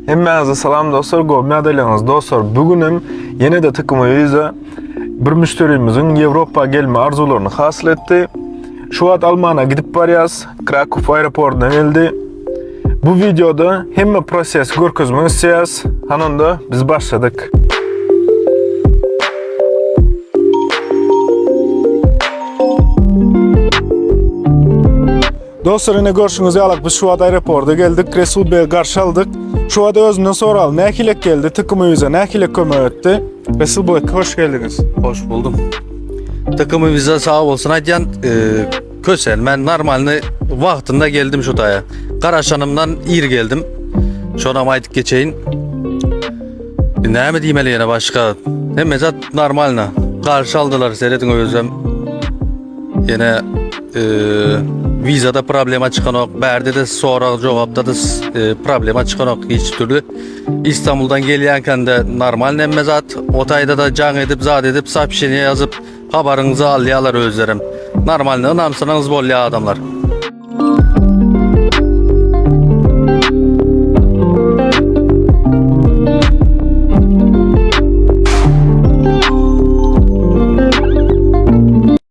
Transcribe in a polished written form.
Hemmäňize salam dostlar, gowy ýagdaýlaryňyz dostlar. Bu günem ýene-de TKM Visa bir müşderimiziň Ýewropa gelme arzuwlaryny hasyl etdi. Şu wagt Almana gidip barýas. Krakow aeroportuna geldi. Bu wideoda hemme prosesi görkezmek isleýäs. Hany onda biz başladyk. Dostlar ine görşüňiz ýaly biz şu wagt aeroporta geldik. Resul Bey garşy aldyk. Şu wagt özünden soraly nähili geldi, TKM Visa nähili kömek etdi? Resul Bey hoş geldiňiz. Hoş buldum. TKM Visa sag bolsun aýdýan. E, kösel men normalny wagtynda geldim şu taýa. Garaşanymdan ir geldim. Şonam aýdyp geçeýin. Näme diýmeli ýene başga? Hemme zat normalny. Garşy aldylar serediň özem. Ýene e, vizada problema çykanok, bärde de sorag jogapda da e, problema çykanok hiç türlü. İstanbul'dan gelýänken de normal hemme zat. O taýda da jaň edip, zat edip, сообщение ýazyp, habaryňyzy alýarlar özlerem. Normalny ynamsynyňyz bolýar adamlar.